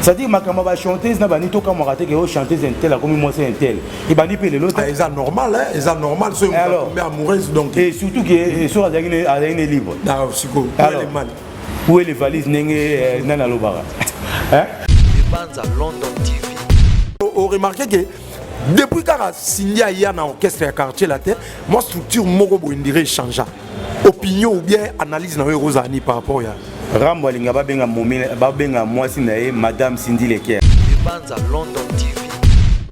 C'est-à-dire makambo ya bachanteuse na bani, tokamwaka te ke oyo chanteuse intel akomi mwasi intel, ebandi mpe lelo te. Ah, eza normal, hein? Eza normal soki moto Alors. atombe amoureuse, donc. Et surtout ke soki azalaki ne libre. Ah, sikoyo Alors. où est le mal? Où est les valises, ndenge nani alobaka, hein? Banza London TV. Oremarquer ke depuis kaka Cindy aya na orchestre ya Quartier Latin, moi structure moko boye ndire échangea opinion ou bien analyse na yo ekozala nini par rapport ya Rambo alinga babenga momi, babenga mwasi na ye Madame Cindy Leker. Banza London TV.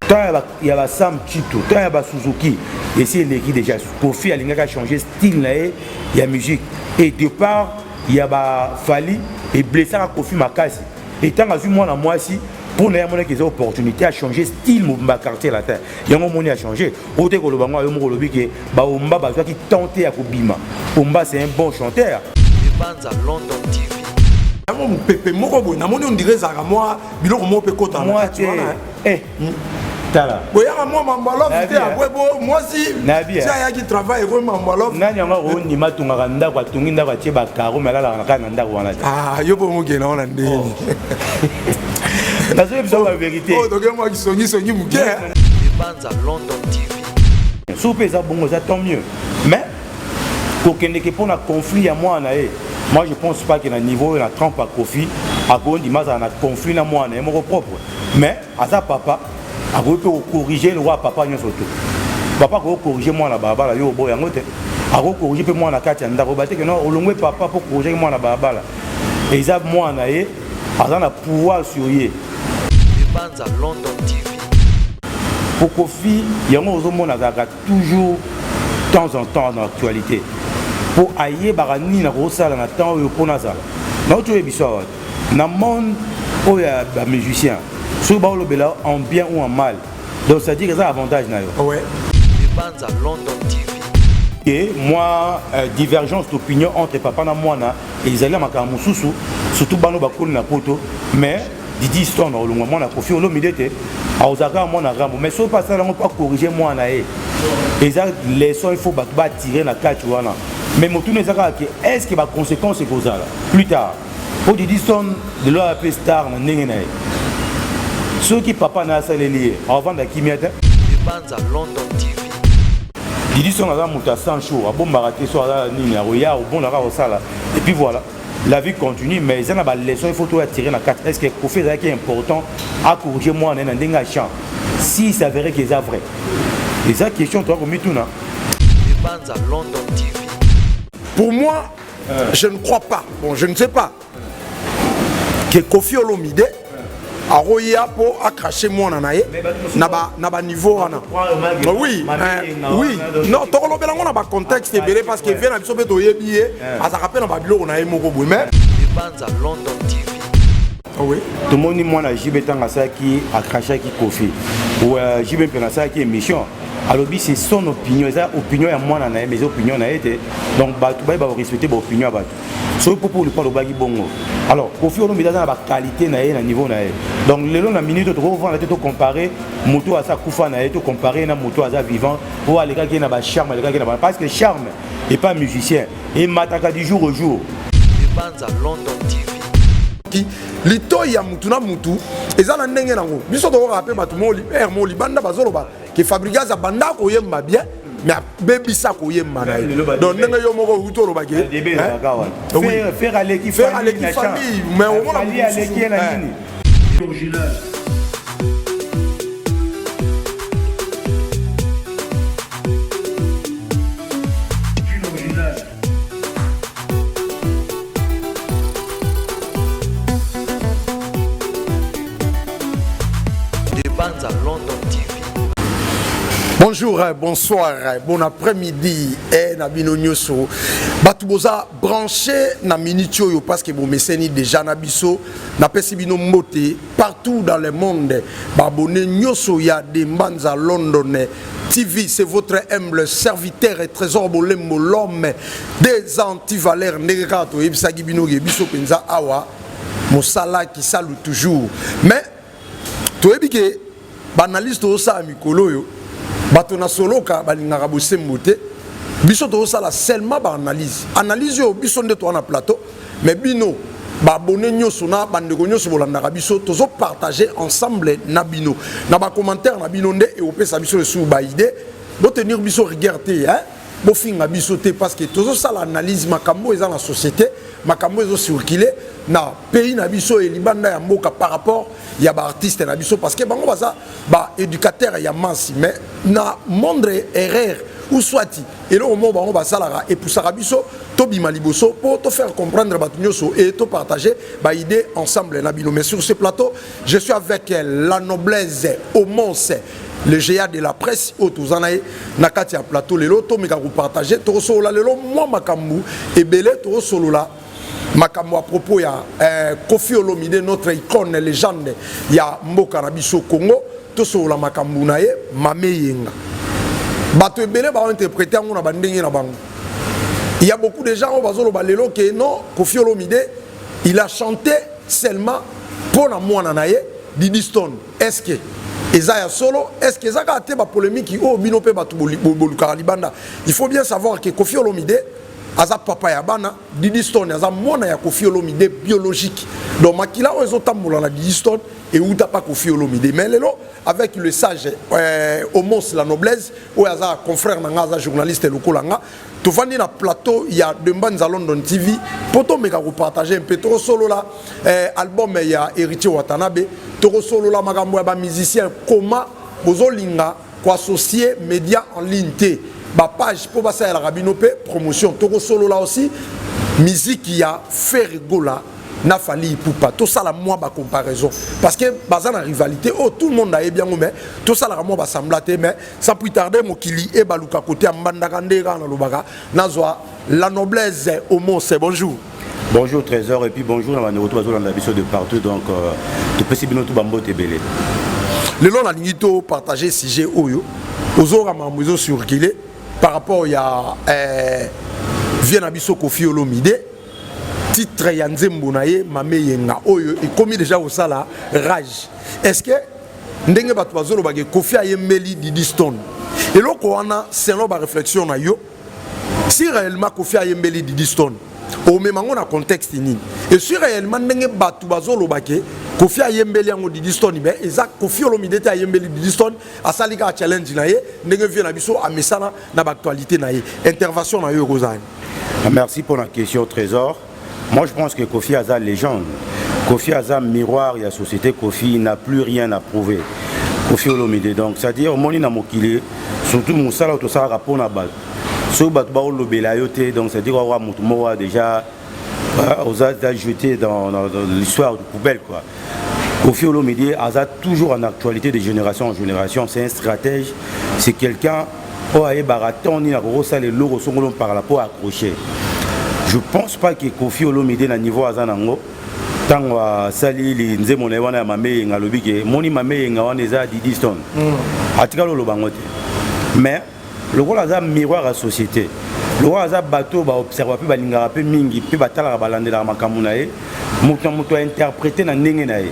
Temps ya basam Chito, temps ya basuzuki esi eleki déjà. Kofi alingaki achanger style na ye ya musique et départ ya baFally eblessaka Kofi makasi. Etango azwi mwana mwasi mpo na ye, amonaki eza opportunité achanger style mobimba Quartier Latin. Yango omoni achanger oyo te. Koloba ngo, yo moko olobi ke baomba bazwaki temps te ya kobima. Omba, c'est un bon chanteur. Banza London TV. Yango mopepe moko boye namoni, on dirait ezalaka mwa biloko moko mpe kotala na Mwa kati te. wana. Eh, tala. Boyaka mwa mambo ya love te. Nayebi, Apres bo mwasi Nayebi, ti ayaki travail, ekomi mambo ya love. Nani yango akondima? Atongaka ndako, atongi ndako, atie bacarreaux, me alalaka na kaka na ndako wana te. Ah, yo mpo mokende wana ndeni? Nazoyebisa bavérité. Oyo toke mwa kisongisongi moke. Banza London TV. Soki mpe eza bongo, eza tant mieux, mais kokendeke mpona conflit ya mwana na ye, moi je pense pas ke na niveau oyo na trempe ya Kofi akondima azala na conflit na mwana na ye moko propre. Mais aza papa, akoki mpe kocorriger lokwa papa nyonso to papa akoki kocorriger mwana balabala, yo oboya yango te. Akoki kocorriger mpe mwana kati ya ndako bateke no olongwe papa mpo corriger mwana balabala. Eza mwana na ye, aza na pouvoir sur ye. Banza London TV. Po Kofi yango ozomona azalaka toujours temps en temps na actualité, mpo ayebaka nini akosala na temps oyo mpo nazala nauti oyebiso awa na monde oyo ya bamusicien, soki baolobela en bien ou en mal, donc c'est à dire eza avantage na yo. Banza London TV. Et moi divergence d'opinion entre papa na mwana ezali na makambo mosusu, surtout bano bakoli na poto. Mais Didi Stone olongwa mwana Kofi Olomide te, akozala kaka mwana Rambo. Mais soki mpe asala yango mpo acorriger mwana ye, eza leçon il faut bato batire na kati wana. Mais motuna eza kaka ke est ce que baconséquence ekozala plus tard? Po Didi Stone lelo aza mpe star na ndenge na ye. Soki papa na ye asaleli ye, akovanda kimia te. Banza London TV. Didi Stone aza moto ya sang chaud, abombaka te. So aza nini, akoya akobondaka, akosala et puis voilà, la vie continue. Mais eza na baleçon il faut toya tirer na kati. Est ce que Kofi ezalaki important acorriger mwana ye na ndenge ya chant, si s'avérait que eza vrai? Eza question toya komituna. Banza London TV. Pour moi, je ne crois pas, bon, je ne sais pas que Kofi Olomide akoya mpo acracher mwana na ye na baniveau wana. Oui, oui, non, tokolobela yango na bacontexte ebele, parce que vie na biso mpe toyebi ye, azalaka mpe na babiloko na ye moko boye, mais Banza London TV. Oui. Tomoni mwana JB, ntango asalaki, acrachaki Kofi, JB mpe asalaki émission, alobi c'est son opinion, eza opinion ya mwana na ye, mais eza opinion na ye te. Donc bato bayeba korespecter baopinion ya bato. Soki mpo mpo alobaki bongo, alors Kofi Olomide aza na baqualité na ye na niveau na ye. Donc lelo na minute oyo tokovanda te, tocompare moto aza kufa na ye, tocompare na moto aza vivant oyo alekaki ye na bacharme, alekaki na ba, parce que charme epa musicien emataka du jour au jour. Banza London TV. Litoi ya mutu na mutu eza na ndenge nango. Biso tokokaka mpe bato ere mo libanda bazoloba ke Fabregas abanda koyemba bien, mais abebisa koyemba na ye. Donc ndenge yo moko outi olobaki, Ferre aleki. Ferre aleki famille, mais omona aleki ye na nini? Original. Original. Banza London TV. Bonjour, bonsoir, bon après-midi et na bino nyonso. Bato boza branché na minute oyo, parce que bomeseni déjà na biso, napesi bino mbote partout dans le monde. Ba abonné nyonso ya de Mbanza London TV, c'est votre humble serviteur et Trésor Bolembo, l'homme des antivaleurs. Ndenge kaka toyebisaki bino ke biso penza awa mosala kisalu toujours. Mais toyebi ke baanalyse tozosala mikolo oyo, bato na soloka balingaka bosembo te. Biso tozosala seulement baanalyse, analyse oyo biso nde toza na plateau, mais bino Baabonnés nyonso na bandeko nyonso bolandaka biso, tozopartage ensemble na bino na bacommentaire na bino nde ekopesa biso lisusu baidées. Botenir biso rigueur te, hein? Bofinga biso te, parce que tozosala analyse makambo eza na société, makambo ezocircule na pays na biso e libanda ya mboka par rapport ya baartiste na biso, parce que bango baza baéducateur ya masse. Mais na moindre erreur ou soit eloko moko bango basalaka, epusaka biso tobima liboso mpo tofaire comprendre bato nyonso et topartager baidée ensemble na bino. Mais sur ce plateau, je suis avec la noblesse Omons, le géant de la presse, oyo toza na ye na kati ya plateau lelo. Tomeka kopartage, tokosolola lelo mwa makambo ebele. Tokosolola makambo à propos ya Koffi Olomide, notre icône, légende ya mboka na biso Congo. Tosolola makambo na ye Mame Yenga. Bato ebele baointerprete yango na bandenge na bango. Il y a beaucoup de gens oyo bazoloba lelo ke non, Koffi Olomide, il a chanté seulement mpo na mwana na ye Didi Stone. Est ce que eza ya solo? Est ce que eza kaka te bapolémique oyo bino mpe bato bolukaka libanda? Il faut bien savoir que Koffi Olomide aza papa ya bana. Didi Stone aza mwana ya Koffi Olomide biologique. Donc makila oyo ezotambola na Didi Stone euta pa Koffi Olomide. Mais lelo, avec le sage Omos la noblesse, oyo aza confrère na nga, aza journaliste lokola nga, tovandi na plateau ya Dembanza London TV mpo tomeka kopartage mpe tokosolola album ya Héritier Watanabe, tokosolola makambo ya bamusicien, koma bozolinga koassocier média en ligne te, bapage mpo basalelaka bino mpe promotion. Tokosolola aussi musique ya Ferre Gola na Fally Ipupa. Tosala mwa bacomparaison, parce que baza na rivalité oyo tout le monde ayebi yango, mais tosalaka mwa basemblant te. Mais sans plus tarder, mokili ebaluka kote ya Mbandaka nde kaka nalobaka, nazwa la noblesse Omos. Bonjour. Bonjour Trésor, et puis bonjour na bandeko to bazolanda biso de partout. Donc topesi bino to bambote ebele. Lelo nalingi topartage sujet oyo ozoyoka makambo ezocircule par rapport ya vieux na biso Koffi Olomide, titre ya nzembo na ye Mame Yenga oyo ekomi déjà kosala rage. Est ce que ndenge bato bazolobaka Koffi ayembeli Didi Stone, eloko wana, selon baréflexion na yo, si réellement Koffi ayembeli Didi Stone, omema yango na contexte nini? Et si réellement ndenge bato bazoloba ke Koffi ayembeli yango Didi Stone, mais eza Koffi Olomide te ayembeli Didi Stone, asali kaka challenge na ye ndenge vieux na biso amesana na baactualité na ye, intervention na yo ekozala? Merci pour la question, Trésor. Moi, je pense que Koffi aza légende, Koffi aza miroir ya société. Koffi n'a plus rien à prouver, Koffi Olomide. Donc c'est à dire, omoni na mokili, surtout mosala oyo tosalaka mpona bato, soki bato baolobela yo te, donc c'est à dire awa motu moko déjà oza déjà jeté dans l'histoire de poubelle, quoi. Koffi Olomide aza toujours en actualité de génération en génération. C'est un stratège, c'est quelqu'un oyo ayebaka ntango nini akokosala eloko songolo mpakala mpo accrocher. Je pense pas que Koffi Olomide, na niveau aza nango, ntango asali nzembo na ye wana ya Mame Yenga, alobi ke moni Mame Yenga wana eza Didi Stone. Atikali oloba yango te. Mais lokola aza miroir ya société, lokola aza bato oyo baobserva mpe balingaka mpe mingi mpe batalaka, balandelaka makambo na ye, moto na moto ainterprete na ndenge na ye.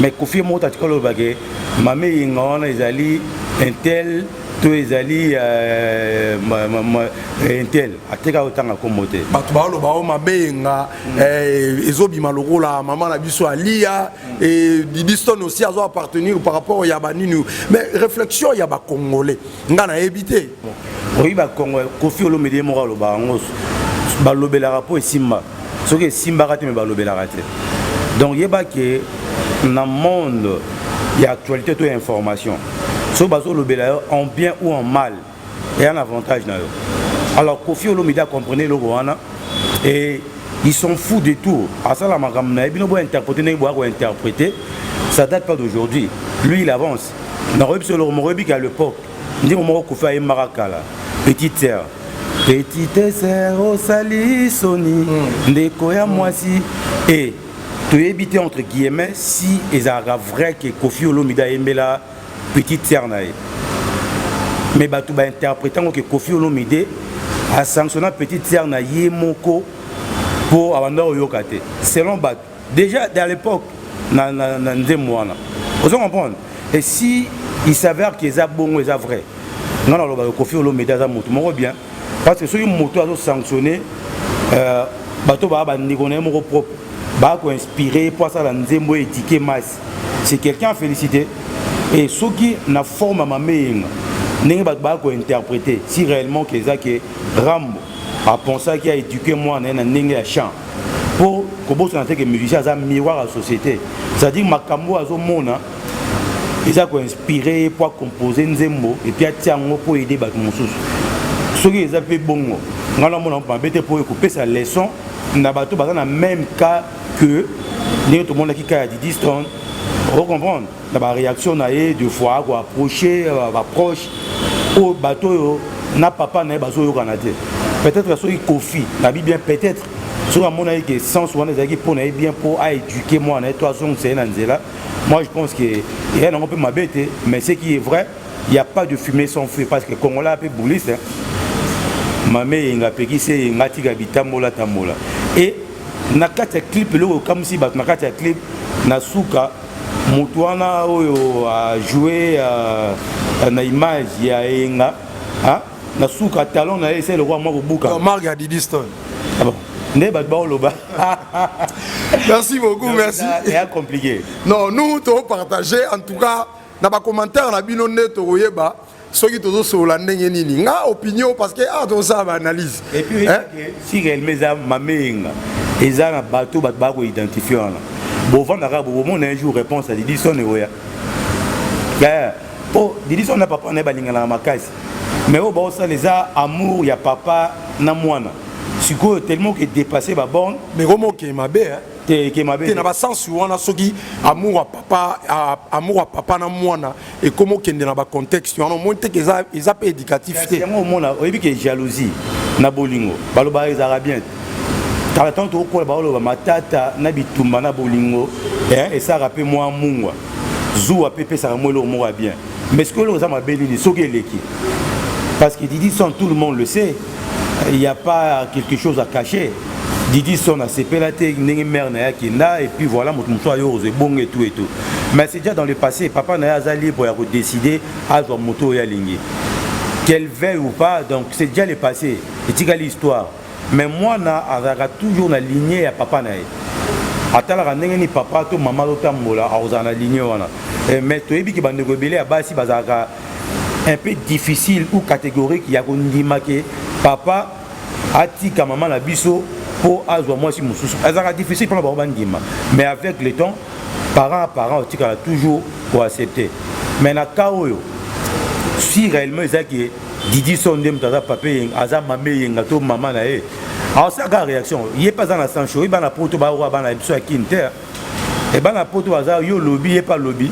Mais Koffi moko atikali oloba ke Mame Yenga wana ezali un tel to ezali un tel, ateka otanga nkombo te. Bato baoloba o Mame Yenga ezobima lokola mama na biso Alia et Didi Stone aussi azo appartenir par rapport ya banini. Mais réflexion ya bacongolais, nga nayebi te. Oyi bakongo, Koffi Olomide moko alobaka yango, balobelaka mpo esimba. Soki esimbaka te, me balobelaka te. Donc yeba ke na monde ya actualité to ya information, soki bazolobela yo en bien ou en mal, eya na avantage na yo. Alors Koffi Olomide acomprene eloko wana et ils s'en fout de tout. Asala makambo na ye, bino bointerpréter ndenge boya kointerpréter. Ça date pas d'aujourd'hui, lui il avance. Nakoyebi biso eloko moko, oyebi ke à l'époque ndenge moko Koffi ayembaka kala "Petite sœur, petite sœur, osali soni, ndeko ya mwasi", e toyebi te, entre guillemets, si ezalaka vrai ke Koffi Olomide ayembela petite sœur na ye. Mais bato bainterprete yango ke Koffi Olomide asanctionna petite sœur na ye moko mpo abanda koyoka te, selon bato déjà à l'époque na nzembo wana. Ozo comprendre? Et si il s'avère que eza bongo, eza vrai, nga nalobaka Koffi Olomide aza motu moko bien, parce que soki moto azosanctionne bato baa bandeko na ye moko propre, Bakoinspire mpo asala nzembo, éduquer masse. C'est quelqu'un à féliciter. Et soki na forme ya Mame Eyenga, ndenge bato baya kointerpréter, si réellement ke eza ke Rambo apensaki aéduquer mwana ye na ndenge ya chant, mpo kobosana te ke musicien aza miroir ya société, c'est-à-dire makambo oyo azomona eza koinspire ye mpo acompose nzembo et puis atia yango mpo aider bato mosusu. Soki eza mpe bongo, ngai namona mabe te, mpo ekopesa leçon na bato baza na même cas que ndenge tomonaki cas ya Didi Stone. Ocomprendre na baréaction na ye, de fois akoapproche baproche oyo, bato oyo na papa na ye bazoyokana te. Peut-être soki Kofi nabi bien, peut-être soki amonaki ke sens wana ezalaki mpo na ye bien, mpo aéduquer mwana ye to azongisa ye na nzela, moi je pense que eya nango mpe mabe te. Mais ce qui est vrai, il y a pas de fumée sans feu, parce que Congolais mpe bouliste. Mame Eyenga apekisi Eyenga atika bitambola tambola. E na kati ya clip, eloko ekamwisi bato na kati ya clip, na suka, motu wana oyo ajoue na image ya Eyenga, na suka talon na ye esa eloko mwa kobuka. Marque ya Didi Stone. Ah bon, nde bato baoloba. Merci beaucoup, merci. Eya compliqué. Non, nous topartage en tout cas na bacommentaire na bino nde tokoyeba soki tozosolola ndenge nini. Nga opinion, parce que awa tozosala baanalyse. Et puis si réellement eza Mame Eyenga, eza na bato bakoidentifie wana, bovandaka, bomona un jour réponse ya Didi Stone oya, po Didi Stone na papa na ye balinganaka makasi, mais oyo baosala eza amour ya papa na mwana. Sikoyo tellement ke dépassé baborne. Mais komo okee mabe? Te, eke mabe. Te, na basensi wana, soki amour ya papa na mwana ekómi okende na bacontexte wana, omoni te ke eza mpe éducatif te? Yango omona, oyebi ke jalousie na bolingo, balobaka ezalaka bien. Kala ntango tokokola, baoloba matata na bitumba na bolingo esalaka mpe mwa mungwa, zuwa mpe epesaka mwa eloko moko ya bien. Mais soki eloko eza mabe nini soki eleki? Parce que Didi Stone, tout le monde le sait, il y a pas quelque chose à cacher. Didi Stone asepela te ndenge mère na ye akenda, et puis voilà, moto mosusu ayo kozwa ebongo et tout et tout. Mais c'est déjà dans le passé. Papa na ye aza libre ya kodécider azwa moto oyo alingi, qu'elle veuille ou pas. Donc c'est déjà le passé, etikali histoire. Mais mwana azalaka toujours na lignée ya papa na ye, atalaka ndenge nini papa to mama azotambola, akozala na lignée wana. Mais toyebi ke bandeko ebele ya basi bazalaka un peu difficile ou catégorique ya kondima ke papa atika mama na biso mpo azwa mwasi mosusu. Azalaka difficile mpona bango bandima, mais avec le temps, parent à parent, otikala toujours koaccepter. Mais na cas oyo, si réellement ezaki Didi Stone nde moto aza papa Eyenga, aza Mama Eyenga to mama na ye, aosalaka réaction. Ye mpe aza na sancho oyo bana Poto baoka, bana biso ya Kini te. E bana Poto baza, yo lobi, ye mpe alobi,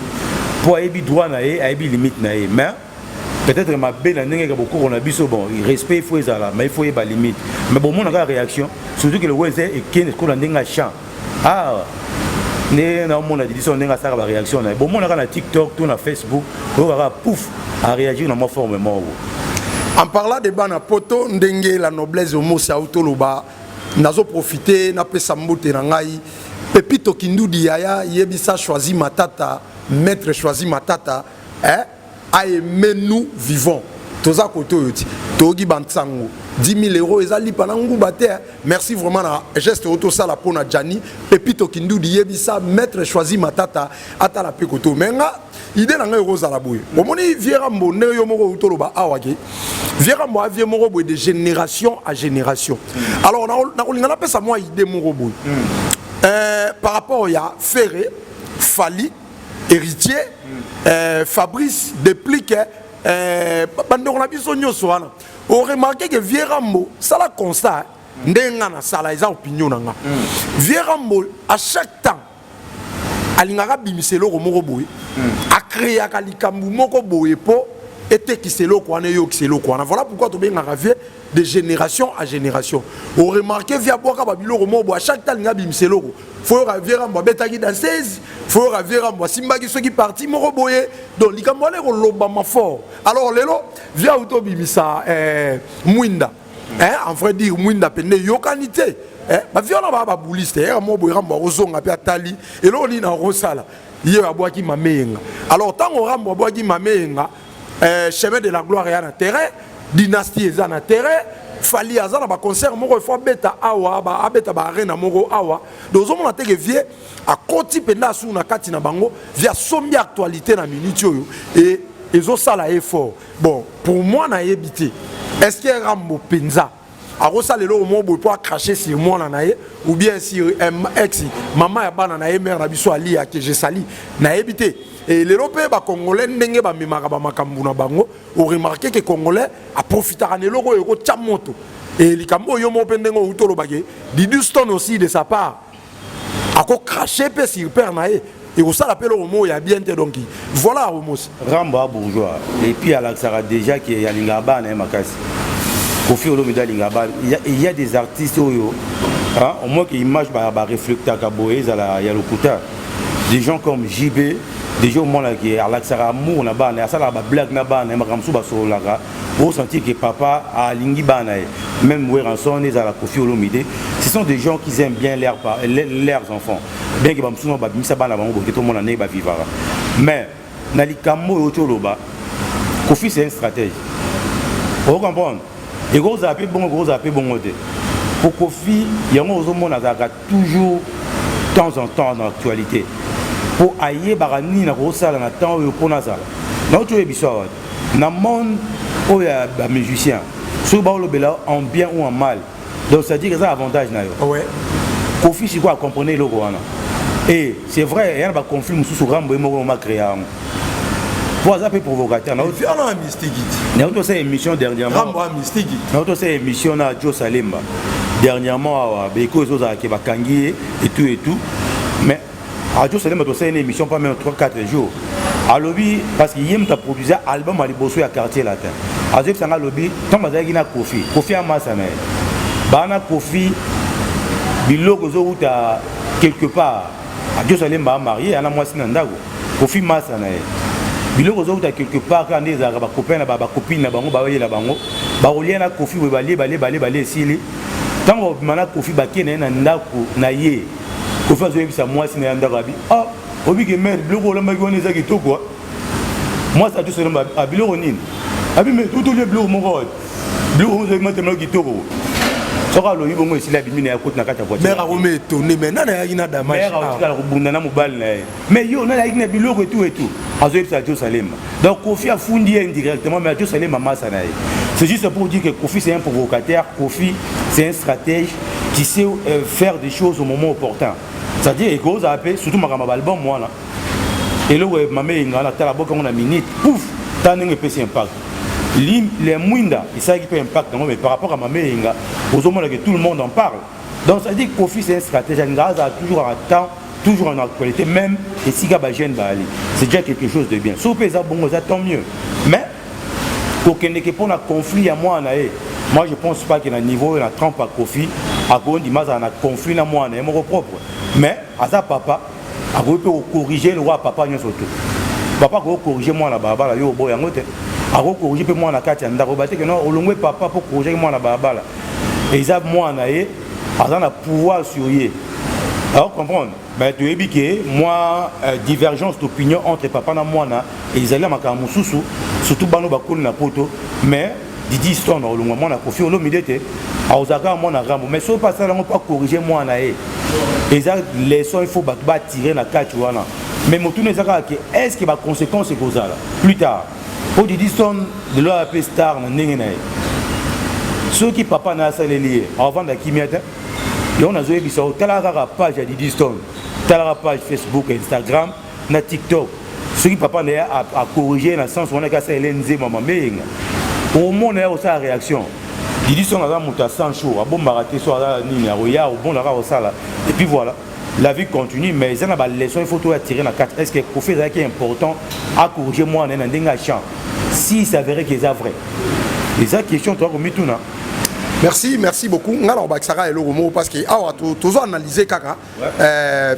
mpo ayebi droit na ye, ayebi limite na ye. Mais peut-être mabe na ndenge ya bokoko na biso, bon, respect il faut ezala, mais il faut yeba limite. Mais bomona kaka réaction, surtout ke loko eza ekende kola ndenge ya champ. Ah, nde naomona Didi Stone ndenge asalaka baréaction na ye, bomona kaka na TikTok to na Facebook, oyo kaka pouf, aréagir na mwa forme moko. En parlant de bana Poto, ndenge la noblesse omosi autoloba, nazoprofite napesa mbote na ngai Pepito Kindudi. Yaya, yebisa Choisi Matata, maître Choisi Matata, eh? Aime nous vivons, toza kote oyo ti toyoki bantsango 10 000 euros eza lipa na nguba te. Merci vraiment na geste oyo tosala mpo na Jani Pepito Kindudi. Yebisa maître Choisi Matata atala mpe kote oyo. Me nga idée na ngai ekozala boye: omoni vieux Rambo, ndenge yo moko toloba awa ke vieux Rambo avieux moko boye de génération à génération. Alors nakolinga napesa mwa idée moko boye par rapport ya Ferre, Fally, Héritier, Fabrice Déplique, bandeko na biso nyonso wana. Oremarke ke vieux Rambo sala constat, ndenge nga nasala, eza opinion na nga, vieux Rambo à chaque temps alingaka abimisa eloko moko boye, akreaka likambo moko boye mpo etekisa eloko wana, eyokisa eloko wana. Voilà pourquoi tobengaka vieux de génération à génération. Oremarke vieux abwaka babiloko moko boye, à chaque temps alinga abimisa eloko. Fo yoka vieux Rambo abetaki danseuse, fo yoka vieux Rambo asimbaki soki parti moko boye. Donc likambo wana ekolobama fort. Alors lelo vieux auti obimisa mwinda, hein, en vrai dire mwinda pende eyokani te, eh, bavieux wana baa babuliste. Eka moko boye Rambo akozonga mpe atali eloko nini akosala. Ye abwaki Mame Eyenga. Alors ntango Rambo abwaki Mame Eyenga, chemin de la gloire eya na terrain, dynastie eza na terrain. Fally aza na baconcert moko, ifo abeta awa, abeta baarena moko awa. Donc ozomona te ke vieux akoti mpenza asuku na kati na bango. Vieux asombi actualité na minute oyo e ezosala ye fort. Bon, pour moi, nayebi te, est ce que Rambo mpenza akosala eloko moko boye mpo acrache sur mwana na ye ou bien sur ex mama ya bana na ye, mare na biso Alia ke je sali? Nayebi te. E lelo mpe bacongolais, ndenge bamemaka bamakambo na bango, oremarquer ke Congolais aprofitaka na eloko oyo ekotya moto. E likambo oyo moko mpe, ndenge outi olobake, Didi Stone aussi, de sa part, akocrache mpe sur père na ye, ekosala mpe eloko moko ya bien te. Donc voilà, Omosi. Rambo a bourgeois et puis alakisaka déjà ke alingaka bana ye makasi. Kofi Olomide alingaka bana. Il y a des artistes oyo, hein, au moins que image bareflectaka boye ezala ya lokuta, des gens comme JB déjà, omonaki alakisaka amour na bana, asalaka bablague na bana ye, makambo mosusu basololaka, osentir que papa alingi bana ye. Même Werrason, ezala Kofi Olomide, ce sont des gens qui aiment bien leurs enfants, bien que bamosusu babimisa bana bango boke, tomona ndenge bavivaka. Mais na likambo oyo oti oloba, Kofi, c'est un stratège, ocomprendre. Ekozala mpe bongo, ekozala mpe bongo te. Po Kofi yango ozomona azalaka toujours temps en temps dans l'actualité, mpo ayebaka nini na kosala na temps oyo mpo nazala nauti oyebi so awa na monde oyo ya bamusicien, soki baolobela en bien ou en mal, donc c'est à dire eza avantage na yo. Kofi sikoyo acomprendre eloko wana. Et c'est vrai, eya na baconflit mosusu, Rambo ye moko ma créa yango, po aza mpe provocateur. Wana mystique. Nauti osala émission dernièrement. Rambo mystique. Nauti osala émission na Jo Salemba dernièrement awa, beko ezozalaka bakangi ye et tout et tout. Mais ajo Salemba, tosali na émission pas même 3 4 jours, alobi parce que ye moto aproduisa album ya liboso ya Quartier Latin. Azoyebisanga, alobi ntango bazalaki na Kofi, Kofi amasa na ye baa na Kofi, biloko ezowuta quelque part. Ajo Salemba amarié, ana mwasi na ndako. Kofi masa na ye, biloko ezowuta quelque part kaka nde ezalaka bacopain na bacopine na bango, bayela bango, bakolia na Kofi boye, balie, balie, balie, balie, esili. Ntango babima na Kofi, bakei na ye na ndako na ye, Kofi azoyebisa mwasi na ye ndako, abi: "Ah, obike mare, biloko olambaki wana eza kitoko." Mwasi atosolamba: "Ah, biloko nini?" Abi: "Me totolia biloko moko wapi, biloko ozalaki matemela kitoko." Soki alobi bongo, esili, abimi na ye, akoti na kati ya voiture. Mare akomi étonné, mais nani ayaki na damage? Mare aotikala kobunda na mobali na ye: "Mais yo, nani ayaki na biloko etu etu?" Azoyebisa Ajo Salema. Donc Kofi afundi ye indirectement, mais Ajo Salema masa na ye. C'est juste pour dire que Kofi, c'est un provocateur. Kofi, c'est un stratège qui sait faire des choses au moment opportun. C'est-à-dire ekozala mpe surtout makambo ya baalbum wana, eloko mama eyenga wana, tala bokango na minute, pouf, tala ndenge epesi impact. Les mwinda esalaki mpe impact yango, mais par rapport à mama eyenga, ozomona que tout le monde en parle. Donc ça dit, Kofi, c'est un stratège, alinga azala toujours en temps, toujours en actualité, même esika bajeune baali, c'est déjà quelque chose de bien. Soki mpe eza bongo, eza tant mieux. Mais kokendeke mpona conflit ya mwana ye, moi je pense pas que na niveau oyo na trempe ya Kofi, akondima azala na conflit na mwana ye moko propre. Mais aza papa, akoki mpe kocorriger lokwa papa nyonso to papa akoki kocorriger mwana balabala, yo oboya yango te. Akoki kocorriger mpe mwana kati ya ndako, bateke no olongwe papa mpo corriger mwana balabala, eza mwana ye, aza na pouvoir sur ye. Alors comprendre, ben, toyebi ke mwa divergence d'opinion entre papa na mwana ezali na makambo mosusu, surtout bano bakoli na poto. Mais Didi Stone olongwa mwana Kofi Olomide te, akozala kaka mwana Rambo. Mais soki mpe asala yango mpo acorriger mwana ye, eza leçon il faut bato batire na kati wana. Mais motuna eza kaka ke est ce que baconséquence ekozala plus tard? Po Didi Stone lelo aya mpe star na ndenge na ye, soki papa na asaleli ye, avanda kimia te. Yango nazoyebisa, otalaka kaka page ya Didi Stone, talaka page Facebook, Instagram na TikTok. Soki papa na ye acorriger na sens wana, asalele nzembo mameyenga, omona ye kosala réaction. Didi Stone aza moto ya sang chaud, abombaka te. So aza nini, akoya obondaka kosala, et puis voilà, la vie continue. Mais eza na baleçon il faut toya tirer na kati. Est ce que Kofi ezalaki important acorriger mwana ye na ndenge ya chant? Si s'avérait que eza vrai, eza question toya komituna. Merci, merci beaucoup. Nga na kobakisaka eloko moko, parce que awa tozo analyse kaka.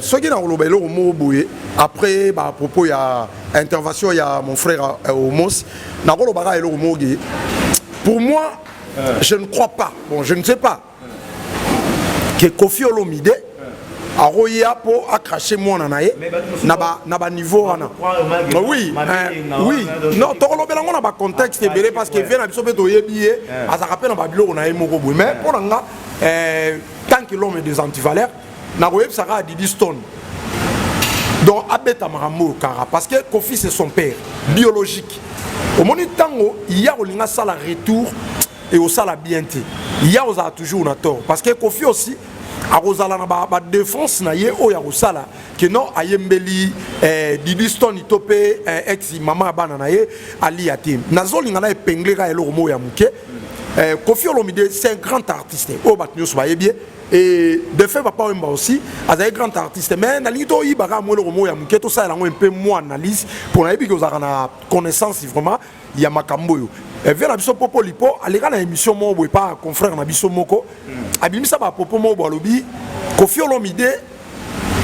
Soki na koloba eloko moko boye après bapropos ya intervention ya mon frère Omos, nakolobaka eloko moko ge pour moi, je ne crois pas, bon, je ne sais pas que Kofi Olomide Akoya mpo acrache mwana na ye na baniveau wana. Oui, oui, non, tokolobela yango na bacontexte ebele, parce que vie na biso mpe toyebi ye, azalaka mpe na babiloko na ye moko boye. Mais mpo na nga, tant que l'homme est des antivaleurs, nakoyebisaka Didi Stone, donc abeta makambo oyo kaka parce que Kofi, c'est son père biologique. Omoni, ntango ya kolinga asala retour e osala bien te, ya kozala toujours na tort, parce que Kofi aussi akozala na badéfense na ye oyo akosala ke non, ayembeli Didi Stone to mpe ex mama ya bana na ye alia te. Nazolinga na épingle kaka eloko moko ya moke. Kofi Olomide, c'est un grand artiste oyo bato nyonso bayebi ye, et de fait Papa Wemba aussi azali grand artiste. Mais nalingi toyiba kaka mwa eloko moko ya moke, tosalela yango mpe mwa analyse, mpo nayebi ke ozalaka na connaissance vraiment ya makambo oyo. Vie na biso Popo Lipo aleka na émission moko boye pa confrère na biso moko, abimisa bapropos moko boye, alobi Kofi Olomide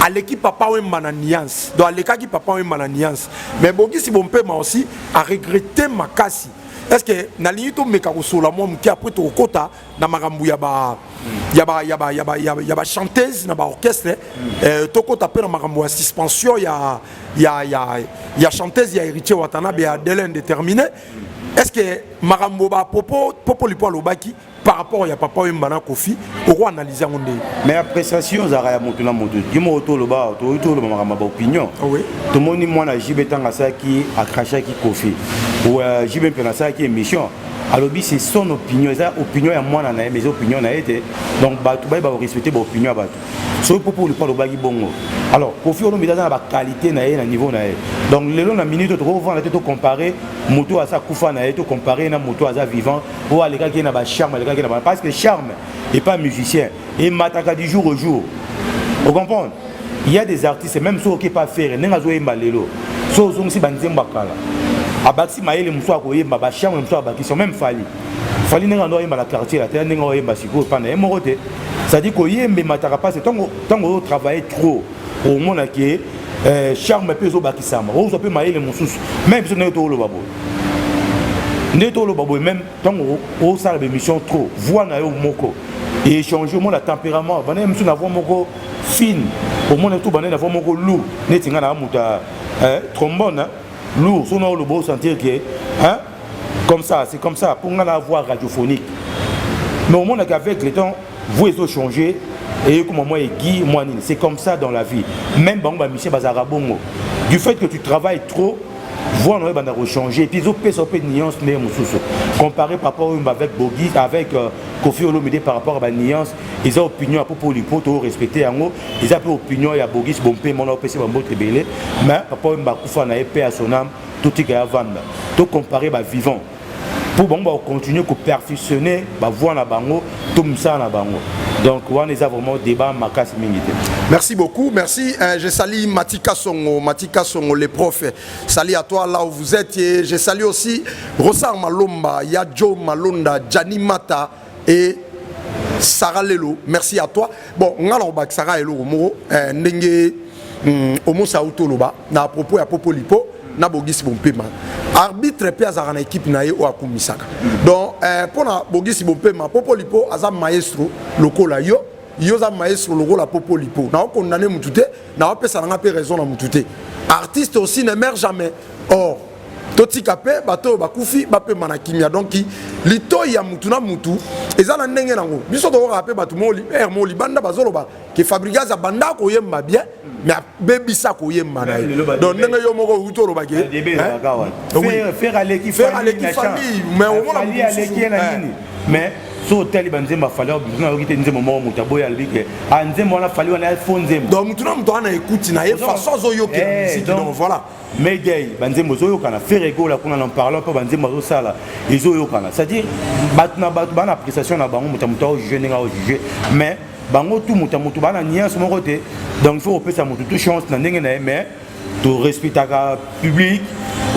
aleki Papa Wemba na nuance, donc alekaki Papa Wemba na nuance. Mais Bogisi Bompema aussi aregrete makasi. Est ce que nalingi tomeka kosola mwa moke, après tokokota na makambo ya ba ya ba ya ba ya ba ya ba chanteuse na ba orchestre, tokota mpe na makambo ya suspension ya chanteuse ya Héritier Watanabe ya délai indéterminé? Est ce que makambo ba propos Popo Lipo alobaki par rapport ya Papa Wemba na Kofi, okoanalyse yango ndenge? Mais appréciation ezalaka ya moto na moto. Ye moko toloba, toyoki, toloba makambo ya baopinion. Tomoni mwana JB, ntango asalaki, acrachaki Kofi, JB mpe asalaki émission, alobi c'est son opinion, eza opinion ya mwana na ye, mais eza opinion na ye te. Donc bato bayeba korespecte baopinion ya bato. Soki Popo Lipo alobaki bongo, alors Kofi Olomide aza na baqualité na ye, na niveau na ye. Donc lelo na minute tokovanda te, tocompare moto aza kufa na ye, tocompare na moto aza vivant oyo alekaki ye na bacharme, alekaki na, parce que charme epa musicien emataka du jour au jour, ocomprendre? Il y a des artistes, même soki oke pa Ferre, ndenge azoyemba lelo, so ozongisi banzembo ya kala, abakisi mayele mosusu, akoyemba bacharme mosusu abakisi. Même Fally, Fally ndenge ando ayemba na Quartier la te, ndenge oyemba sikoyo mpa na ye moko te. C'est-à-dire koyemba emataka mpasi. Ntango ozotravaille trop, omona ke charme mpe ezobakisama, ozwa mpe mayele mosusu. Même biso, ndenge tooloba boye, nde toloba boye, même ntango osala bémission trop, voix na yo moko échange, omona tempérament banda mosusu na voix moko fine, omona to banda na voix moko lourd, neti ngai na moto ya trombone lourd. So na oloba, osentir ke, hein, comme ça, c'est comme ça pour ngai na voix radiophonique. Mais omonaka avec le temps, voix ezochanger, eyekoma mwa aigu, mwa nini. C'est comme ça dans la vie. Même bango bamusicien bazalaka bongo. Du fait que tu travailles trop, voix na yo ebanda kochanger, et puis ezopesa mpe nuance ndenge mosusu comparé par rapport oyo avec Bogi, avec Kofi Olomide, par rapport à banuance. Eza opinion ya Popo Lipo, torespecte yango. Eza mpe opinion ya Bogis Bompe mona, opesi bambote ebele. Mais papa oyo bakufa na ye, mpe ya son âme, totika ya vanda. Tocompare bavivant mpo bango bakocontinue koperfectionne bavoix na bango to mosala na bango. Donc wana eza vraiment débat makasi mingi te. Merci beaucoup, merci. Je salue Matika Songo, Matika Songo, les profs. Salut à toi là où vous êtes. Et je salue aussi Rossar Malomba, Yadjo Malonda, Gianni Mata et Sarah Lelo. Merci à toi. Bon, ngala obak Sarah Lelo moko ndenge omosa autoloba na propos ya Popo Lipo na Bogisi Bompema. Arbitre mpe azalaka na équipe na ye oyo akumisaka. Donc mpona Bogisi Bompema, Popo Lipo aza maestro lokola yo, yo oza maestro lokola Popo Lipo. Naokondane mutu te, naopesa nanga mpe raison na mutu te. Artiste aussi ne meurt jamais. Or totika mpe bato oyo bakufi bapema na kimia. Donc litoi ya mutu na mutu eza na ndenge nango. Biso tokokaka mpe bato ere mo libanda bazoloba ke Fabregas abanda koyemba bien, mais abebisa koyemba na ye. Donc ndenge yo moko outi olobaki, Ferre aleki Fally, mais omona aleki ye na nini? Mais so otali banzembo aFally, nayoki te nzembo moko moto aboyi, alobi ke a nzembo wana Fally wana fo nzembo. Donc mutu na mutu wana ekuti na ye façon azoyokela musique, donc voilà. Mayday, banzembo ezoyokana. Ferre Gola kuna, na parlant mpo banzembo azosala ezoyokana. C'est-à-dire bato na bato bana appréciation na bango, moto ya moto aojuge ndenge aojuge, mais bango tu, moto ya moto bana nuance moko te. Donc il faut kopesa moto tu chance na ndenge na ye, mais torespectaka public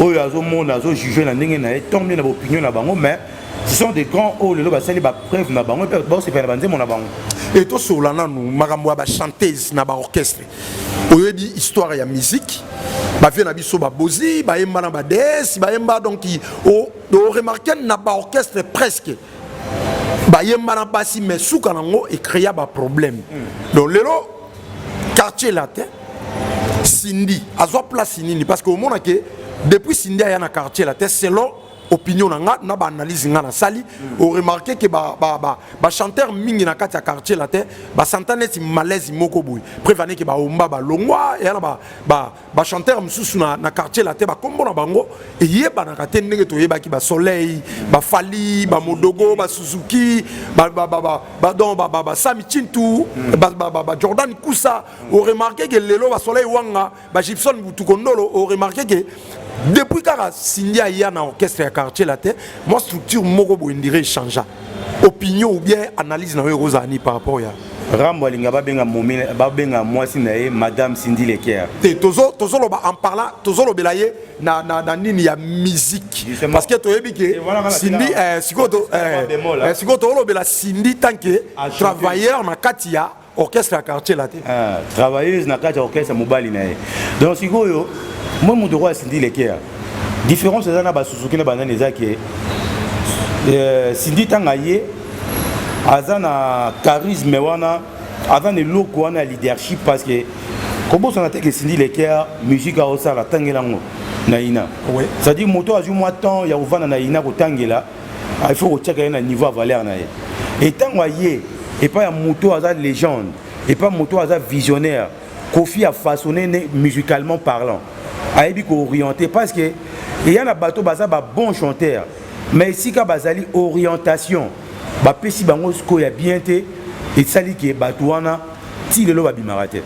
oyo azomona, azojuge na ndenge na ye, tombe na baopinion na bango. Mais ce sont des grands oyo lelo basali bapreuve na bango mpe baosepela na banzembo na bango. E tosola nanu makambo ya bachanteuse na baorchestre. Oyebi histoire ya musique, bavie na biso babozi bayemba na bades bayemba. Donc oremarke na baorchestre presque bayemba na basi, mais suka nango ecréa baproblème. Donc lelo Quartier Latin, Cindy azwa place nini? Parce que omona ke depuis Cindy aya na Quartier Latin, selon opinion na nga na baanalyse nga nasali, oremarquer ke bachanteur mingi na kati ya Quartier Latin basanta neti malaise moko boye. Preuve aneke baomba balongwa eya na bachanteur mosusu na Quartier Latin, bakombo na bango eyebanaka te ndenge toyebaki basoleil, bafali, bamodogo, basuzuki, donc basami Chintu, bajordan Kusa. Oremarquer ke lelo basoleil wanga, bagibson Butukondolo, oremarquer ke depuis kaka Cindy aya na orchestre ya Quartier Latin, mwa structure moko boye ndire échangea. Opinion ou bien analyse na yo ekozala nini par rapport ya Rambo alinga babenga momi, babenga mwasi na ye Madame Cindy Leker. Te, tozoloba en parlant, tozolobela ye na nini ya musique. Justement. Parce que toyebi ke Et voilà, voilà, Cindy bémol, hein. sikoyo tozolobela Cindy tant que Ah, chanteuse. travailleur na kati ya orchestre ya Quartier Latin. Ah, travailleuse na kati ya orchestre mobali na ye. Donc sikoyo moi, moto oyo Cindy Leker, différence eza na basuzuki na banani eza ke Cindy ntango aye, aza na charisme wana, aza na eloko wana ya leadership, parce que kobosana te ke Cindy Leker, musique aosala, atangela yango na ina. C'est-à-dire moto azwi mwa temps ya kovanda na ina kotangela, il faut kotiaka ye na niveau ya valeur na ye. E ntango aye epai ya moto aza légende, epai moto aza visionnaire, Kofi a façonné musicalement parlant, ayebi koorienter, parce que eya na bato baza babon chanteur, mais esika bazali orientation bapesi bango sikoyo ya bien te, esali ke bato wana ti lelo babimaka te.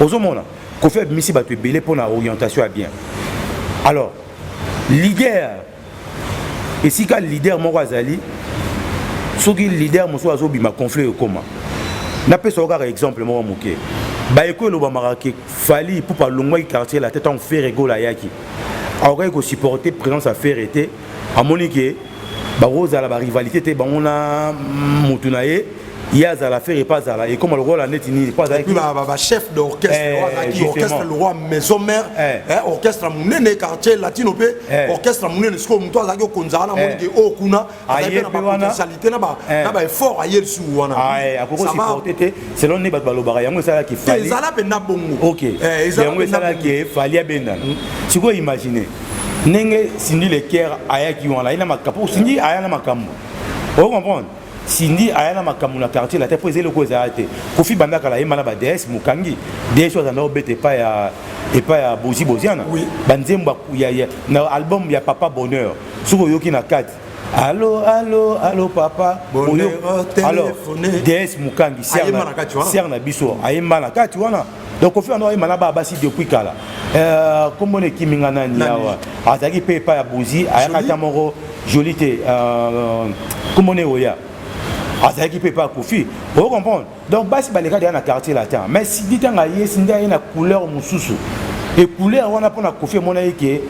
Ozomona Kofi abimisi bato ebele mpona orientation ya bien. Alors leader, esika leader moko azali, soki leader mosusu azobima, conflit ekoma. Napesa yo kaka exemple moko moke. Bayeko elobamaka ke Fally Ipupa alongwaki Quartier Latin ntango Ferre Gola ayaki, akokaki kosupporter présence ya Ferre te. Amoni ke bakozala barivalité te, bango na mutu na ye, ye azala, Ferre epa azala, ekoma lokola neti nini po azalaki bachef d'orchestre. Azalaki orchestre le roi maison mère, orchestre monene Quartier Latino mpe orchestre monene. Sikoyo moto azalaki okonza wana, amoni ke oyo kuna azali mpe na bapotentialité na baeffort, aye lisusu wana. Akoki supporter te, selon nde bato balobaka. Yango esalaki Fally ezala mpenza bongo. Ok, yango esalaki Fally abendana. Sikoyo imagine ndenge Cindy Leker ayaki wana, aye na makambo. Cindy aya na makambo, ocomprendre? Cindy aya na makambo na Quartier Latin, mpo eza eloko ezala te. Kofi bandakala ayemba na bads mokangi ds oyo azanda obeta epai ya Bozi Boziana, banzembo na album ya Papa Bonheur. Soki oyoki na kati "Allo allo allo papa", alors ds mokangi sere na biso ayemba na kati wana. Donc Kofi wana ayemba na baa basi depuis kala. Kombona ekiminga nani awa, azalaki mpe epai ya Bozi, ayaka ata moko joli te. Kombona oya azalaki mpe epai ya Kofi, ocomprendre? Donc basi baleka deya na Quartier Latin, mais Cindy ntango aye, Cindy aye na couleur mosusu. E couleur wana, mpona Kofi emona ye ke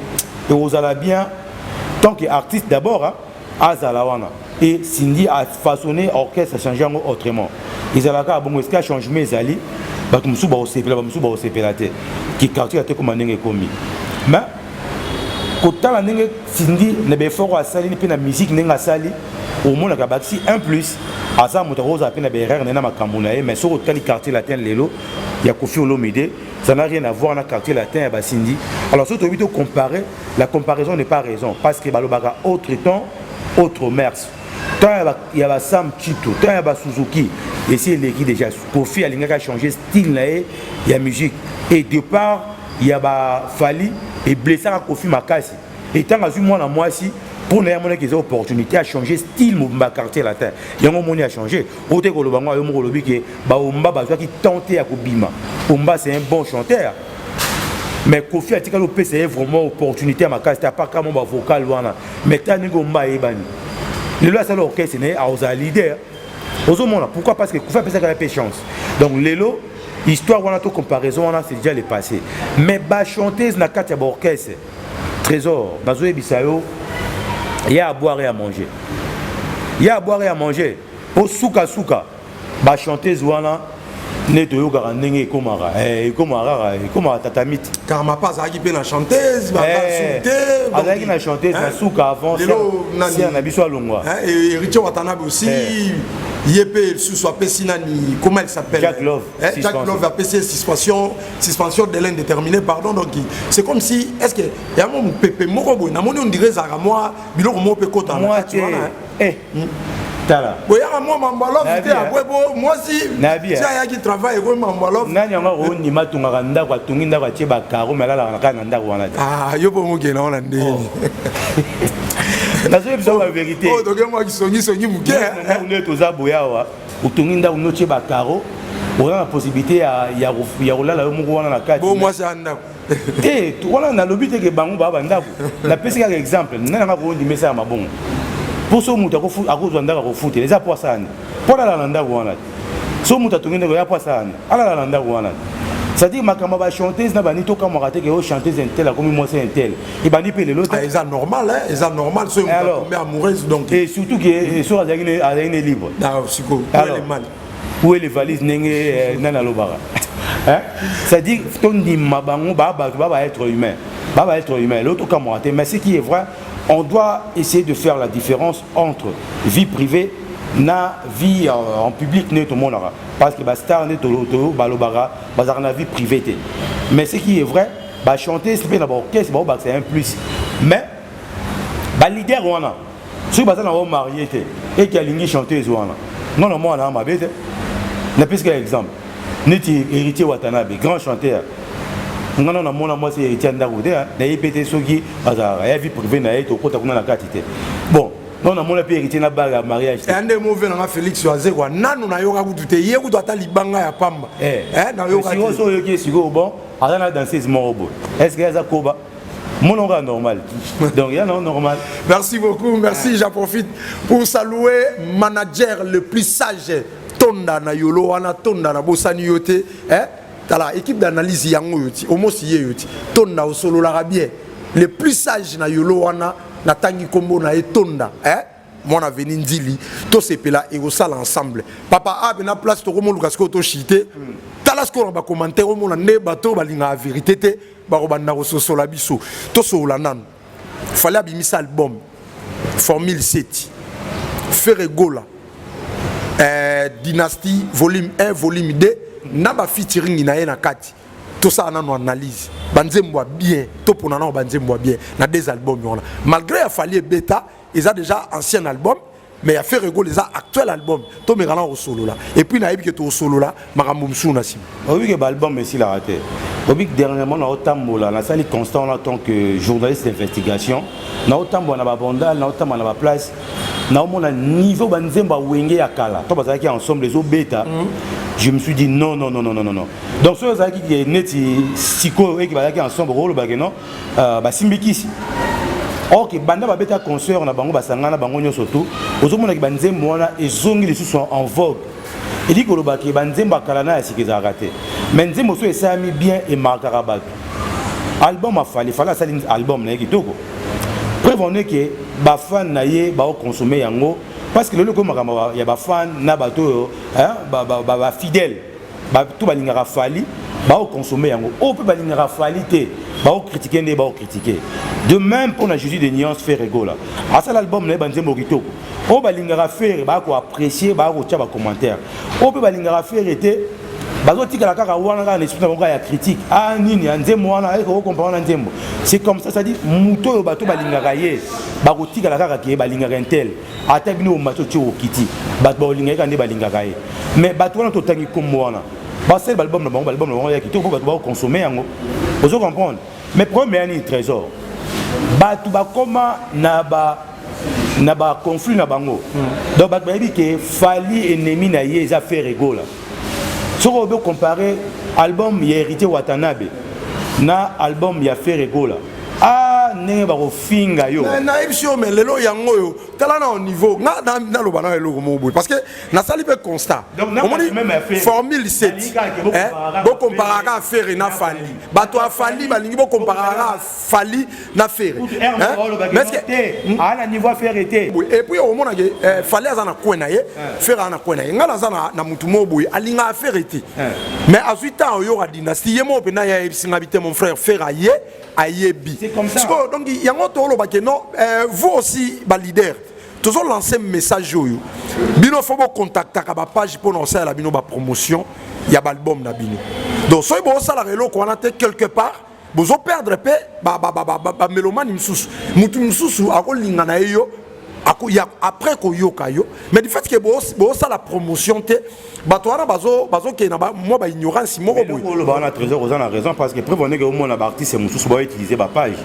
ekozala bien tant que artiste d'abord, hein, azala wana. Et Cindy a façonné orchestre, changé yango autrement. Ezalaka bongo, esika changement ezali, bato mosusu bakosepela, bamosusu bakosepela te ki Quartier te koma ndenge ekomi. Mais kotala ndenge Cindy na baeffort asali mpe na musique, ndenge asali, omonaka bakisi un plus. Aza moto akozala mpe na baerreur na ye na makambo na ye, mais soki otali Quartier Latin lelo ya Kofi Olomide, ça n'a rien à voir na Quartier Latin ya baCindy. Alors soki toyebi tocomparer, la comparaison n'est pas raison, parce que balobaka autre temps, autre mœurs. Temps ya basam Chito, temps ya basuzuki esi eleki déjà. Kofi alingaki achanger style na ye ya musique, et départ ya baFally eblessaka Kofi makasi. Etango azwi mwana mwasi mpo na ye, amonaki eza opportunité achanger style mobimba Quartier Latin. Yango omoni achanger oyo te. Koloba ngo, ayo moko olobi ke baomba bazwaki temps te ya kobima. Omba, c'est un bon chanteur, mais Kofi atikali opesa ye vraiment opportunité ya makasi te, apaka mo bavocal wana. Mais ta ndenge omba ayebani lelo, asala orchestre na ye, akozala leader. Ozomona pourquoi? Parce que Kofi apesaka ye mpe chance. Donc lelo histoire wana to comparaison wana, c'est déjà le passé. Mais bachanteuse na kati ya baorchestre, Trésor, bazoyebisa yo ya à boire et à manger, ya à boire et à manger, po sukasuka bachanteuse wana nde toyokaka ndenge ekomaka, ekomaka kaka, ekomaka tatamite. Karmapa azalaki mpe na chanteuse. Azalaki na chanteuse na suka, avant sere na biso alongwa. Héritier Watanabe aussi. Ye mpe lisusu apesi nani, comment il s'appelle? Jack Love. Eh, Jack Love apesi ye suspension délai indéterminé, pardon. Donc c'est comme si, est ce que yango mopepe moko boye namoni, on dirait ezalaka mwa biloko moko mpe kota na kati wana? Eh. Tala. Boyaka mwa mambo ya love te, apres bo mwasi ti ayaki travail ekomi mambo ya love. Nani yango akondima? Atongaka ndako, atongi ndako, atie bacarreaux, mais alalaka na kaka na ndako wana te. Ah, yo mpo mokenda wana ndenge? Nazoyebisa bavérité. Oyo toke mwa kisongisongi moke. Ndako nde toza boye awa, otongi ndako nde otie bacarreaux, oza na possibilité ya kolala yo moko wana na kati. Bo mwasi ya ndako? Te, wana nalobi te ke bango baa bandako. Napesi kaka exemple. Nani anga kondima esala mabongo? Mpo so moto akozwa ndako akofutela, eza po asala nini? Mpo alala na ndako wana te. So moto atongi ndako ya po asala nini? Alala na ndako wana te. C'est-à-dire makambo ya bachanteuse na bani, tokamwaka te ke oyo chanteuse un tel akomi mwasi un tel, ebandi mpe lelo te. Ah, eza normal, hein? Eza normal soki moto atombe amoureuse, donc. Et surtout ke soki azalaki ne libre. Ah, sikoyo mal. Où est les valises? Ndenge nani alobaka, c'est-à-dire tondima bango baa bato, baa baêtre humain, baa baêtre humain. Lelo tokamwaka te. Mais ce qui est vrai, on doit essayer de faire la différence entre vie privée na vie en public nde tomonaka, parce que bastar nde balobaka bazalaka na vie privée te. Mais ce qui est vrai, bachanteuse mpe na baorchestre baobakisa un plus, mais baleader wana soki baza na marié te, eke alingi chanteuse wana, non na mwana mabe te. Napesi kaka exemple neti Héritier Watanabe, grand chanteur. Nga na namona mwasi Héritier ndako te, nayebi mpe te soki azalaka ya vie privée na ye, tokota kuna na kati te. Bon, non, namona mpe Héritier na bague ya mariage te. Nde move nanga Félix Azekwa nanu nayoka kutu te, ye kutu ata libanga ya pamba. Nayoka so oyoki ye sikoyo. Bon, aza na danseuse moko boye, est ce que aza koba mon gars normal? Donc il y a non normal. Merci beaucoup, merci. J'en profite pour saluer manager le plus sage, Tonda na Yolo wana, Tonda na bosani yo te, hein? Tala équipe d'analyse yango yo ti, omosi ye yo ti. Tonda osololaka bien. Le plus sage na Yolo wana, na tangi kombo na ye Tonda, hein? Mwana veni Ndili, tosepela ekosala ensemble. Papa abe na place tokomoluka sikoyo toshite. Tala sikoyo na bacommentaire, omona nde bato balingaka vérité te, bakobanda kososola biso. Tosolola nanu. Fally abimisa album Formule 7, Ferre Gola Dynastie volume 1, volume 2 na bafeaturing na ye na kati. Tosala nano analyse banzembo ya bien, topona nano banzembo ya bien na deux albums wana. Malgré ya Fally ebeta, eza déjà ancien album, mais ya Ferre Gola eza actuel album. Tomeka na kosolola et puis nayebi ke tokosolola makambo mosusu na nsima. Oyebi ke baalbum esilaka te. Oyebi, dernièrement naotambola, nasali constat wana en tant que journaliste d'investigation. Naotambola na babandal, naotambola na baplace, naomona niveau banzembo ya Wenge ya kala to bazalaki ensemble ezobeta. Je me suis dit: non, non, non, non, non, non. Donc soki ezalaki neti sikoyo eke bazalaki ensemble, olobake non, basimbi kisi. Ok, banda babeta concert na bango, basangana bango nyonso tu, ozomonaki banzembo wana ezongi lisusu en vogue. Elingi kolobaki banzembo ya kala na ya sika ezalaka te, mais nzembo so esalami bien, emarkaka bato. Album ya Fally, Fally asali album na ye kitoko. Preuve en est ke bafan na ye baoconsommer yango, parce que lelo ekomi makambo ya bafan na bato oyo bafidèle, bato balingaka Fally baoconsommer yango, oyo mpe balingaka Fally te baocritiquer nde baocritiquer. De même mpona Jésus de Nuance, Ferre Gola asala album na ye, banzembo kitoko. Oyo balingaka Ferre bakoapprécier, bakotia bacommentaire. Oyo mpe balingaka Ferre te bazotikala kaka wana, kaka na esprit na bango ya critique. Ah, nini ya nzembo wana ekokompare wana nzembo? C'est comme ça. C'est-à-dire moto oyo bato balingaka ye bakotikala kaka ke balingaka un tel. Ata bino omati otie okiti, bato bakolinga ye kaka nde balingaka ye. Mais bato wana totangi nkombo wana basali baalbum na bango, baalbum na bango ya kitoko mpo bato bakoconsommer yango. Ozo comprendre? Mais problème ya nini, Trésor? Bato bakoma na baconflit na bango. Donc bato bayebi ke Fally ennemi na ye eza Ferre Gola. Soki obi comparer album ya Héritier Watanabe na album ya Ferre Gola, a ndenge bakofinga yo. Nayebi si yo, mais lelo yango oyo, tala na au niveau nga naloba na eloko moko boye, parce que nasali mpe constat. Omoni Formule 7, bokomparaka Ferre na Fally. Bato ya Fally balingi bokomparaka Fally na Ferre. Na niveau Ferre te. Et puis omonake Fally aza na coin na ye, Ferre aza na coin na ye. Nga naza na mutu moko boye alingaka Ferre te, mais azwi temps oyoka Dynastie, ye moko mpena ye ayebisinga bi te: mon frère, Ferre aye ayebi sikoyo. Donc yango tolobake non, vous aussi baleader. Tozo lancer message oyo. Bino faut bo contactaka ba page pona osalela bino ba promotion ya ba album na bino. Donc soki bosalaka eloko wana te, quelque part bozo perdre mpe bamélomane mosusu. Mutu mosusu akolinga na ye yo après koyoka yo, mais du fait que bosala promotion te, bato wana bazokende na mwa baignorance moko boye. Oloba wana, Trésor, oza na raison, parce que preuve ndenge omona baartiste mosusu baoutiliser bapage,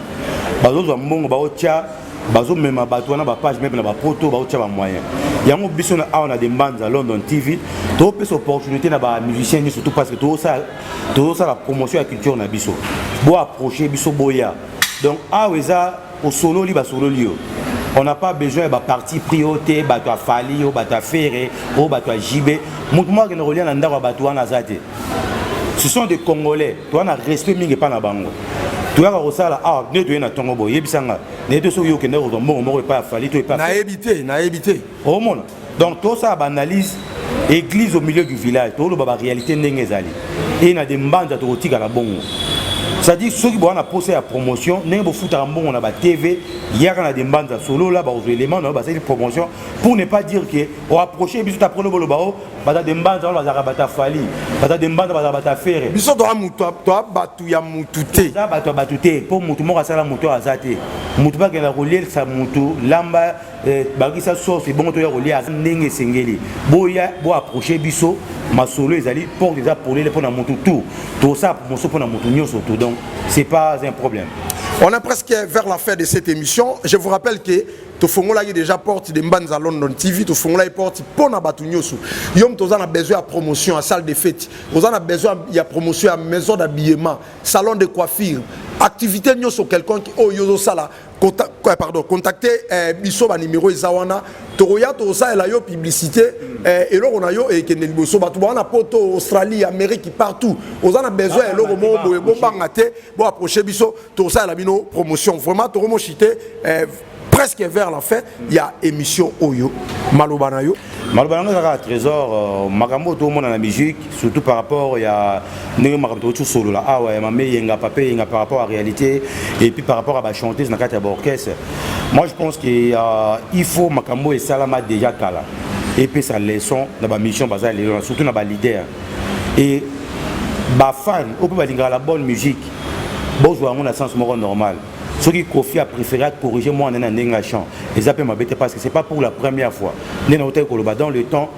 bazozwa mbongo, baotya, bazomema bato wana bapage, même na bapoto baotya bamoyen yango. Biso na awa na Dembanza London TV, topesa opportunité na bamusicien nyonso tout, parce que tozosala promotion ya culture na biso. Boapproche biso, boya. Donc awa eza osololi, basololi yo. On n'a pas besoin ya baparti pris oyo te, bato ya Fally oyo, bato ya Ferre oyo, bato ya JB. Motu moko akende kolia na ndako ya bato wana aza te. Ce sont des Congolais, toza na respect mingi epai na bango. Toyaka kosala awa nde toye na ntongo boye. Yebisanga naye te soki okende kozwa mbongo moko epai ya Fally to epai. Nayebi te, nayebi te. Omona, donc tosala baanalyse, église au milieu du village, toloba baréalité ndenge ezali. E na de mbanza tokotikala bongo, c'est-à-dire soki boza na posa ya promotion, ndenge bofutaka mbongo na batv, yaka na de mbanza, solola, bakozwa élément na yo, basali promotion. Pour ne pas dire que oapproche biso, tapres boloba o baza de mbanza wana bazalaka bato ya Fally, baza de mbanza bazalaka bato ya Ferre. Biso toa mutu, toa bato ya mutu te. Eza bato ya bato te, mpo mutu moko asala mutu oyo aza te. Mutu mpe akenda kolielisa mutu lamba, bakisa sauce ebongo toya kolia ndenge esengeli. Boya, boapproche biso, masolo ezali, porte eza polele mpona mutu tout. Tosala promotion mpona mutu nyonso tout, donc c'est pas un problème. On est presque vers la fin de cette émission. Je vous rappelle que tofongolaki déjà porte de Mbanza London TV, tofongolaki porte mpona bato nyonso. Yo moto oza na besoin ya promotion ya salle de fête, oza na besoin ya promotion ya maison d'habillement, salon de coiffure, activité nyonso quelconque oyo ozosala, pardon, contacter biso. Banuméro eza wana. Tokoya, tokosalela yo publicité, eloko na yo ekende liboso. Bato baza na Poto, Australie, Amérique, partout, oza na besoin ya eloko moko boye, bobanga te, boapproche biso, tokosalela bino promotion. Vraiment, tokomoshite presque vers la fin ya émission oyo. Maloba na yo? Maloba nango kaka, Trésor, makambo oyo tomona na musique, surtout par rapport ya ndenge makambo tokoki tosolola awa ya mame Yenga, papa Yenga, par rapport à réalité et puis par rapport à bachanteuse na kati ya baorchestre, moi je pense que il faut makambo oyo esalama déjà kala epesa leçon na bamission baza lelo, surtout na baleader et bafan oyo mpe balingaka la bonne musique. Bozwa yango na sens moko normal. Soki Kofi a préféré corriger mwana na ndenge ya chant, eza mpe mabe te, parce que c'est pas pour la première fois. Nde nautaki koloba, dans le temps,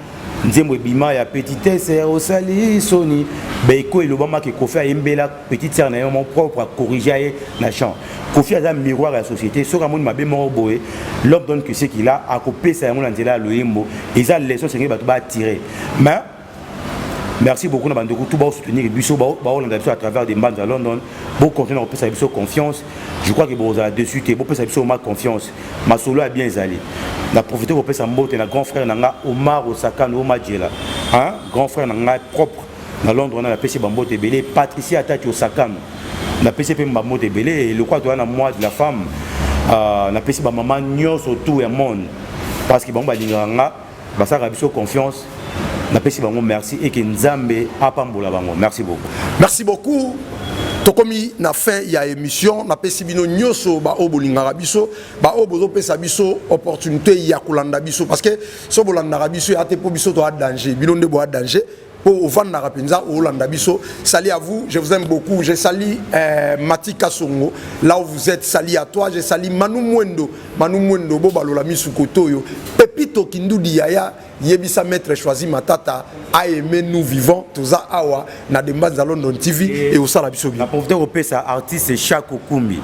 nzembo ebima ya petite sœur osali soni, baeko elobamaki Kofi ayembela petite sœur na ye mo propre, acorrige ye na chant. Kofi aza miroir ya société. Soki amoni mabe moko boye, l'homme donne que ce qu'il a, akopesa yango na nzela ya loyembo. Eza leçon esengeli bato baatire. Mais merci beaucoup na bandeko tout baosoutenir biso, baolanda biso à travers des Mbanza London. Bocontinue na kopesa biso confiance. Je crois que bozala dessus te. Bopesa biso ma confiance, masolo ya bien ezali. Na profite kopesa mbote na grand frère na nga Omar Osakano Omajela, hein? Grand frère na nga propre na Londres wana, napesi bambote ebele. Patricia Atati Osakano, napesi mpe bambote ebele. Lokwa toya na mois de la femme, napesi bamama nyonso tout ya monde, parce que bango balingaka nga, basalaka biso confiance. Napesi bango merci eke Nzambe apambola bango. Merci beaucoup. Merci beaucoup. Tokomi na fin ya émission. Napesi bino nyonso baoyo bolingaka biso, baoyo bozopesa biso opportunité ya kolanda biso, parce que so bolandaka biso ya te mpo biso toa danger, bino nde boa danger mpo ovandaka mpenza olanda biso. Salut à vous, je vous aime beaucoup. Je salue Mati Kasongo, là où vous êtes, salut à toi. Je salue Manu Mwendo, Manu Mwendo, bo balola misu koto oyo. Pepito Kindudi yaya, yebisa maître Choisi Matata a aimé. Nous vivons, toza awa na Dembanza London TV et osala biso bien. Na profite kopesa artiste Chako Kumbi.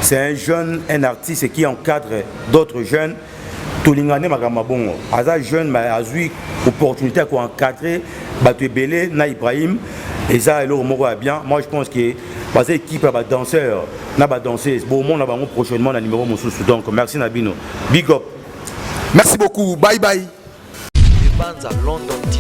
C'est un jeune, un artiste qui encadre d'autres jeunes. Tolingana nde makambo ya bongo. Aza jeune mais azwi opportunité ya koencadre bato ebele na Ibrahim. Eza eloko moko ya bien. Moi je pense que baza équipe ya badanseur na badanseuse. Bomona bango prochainement na numéro mosusu. Donc merci na bino, big up. Merci beaucoup, bye bye. Banza London TV.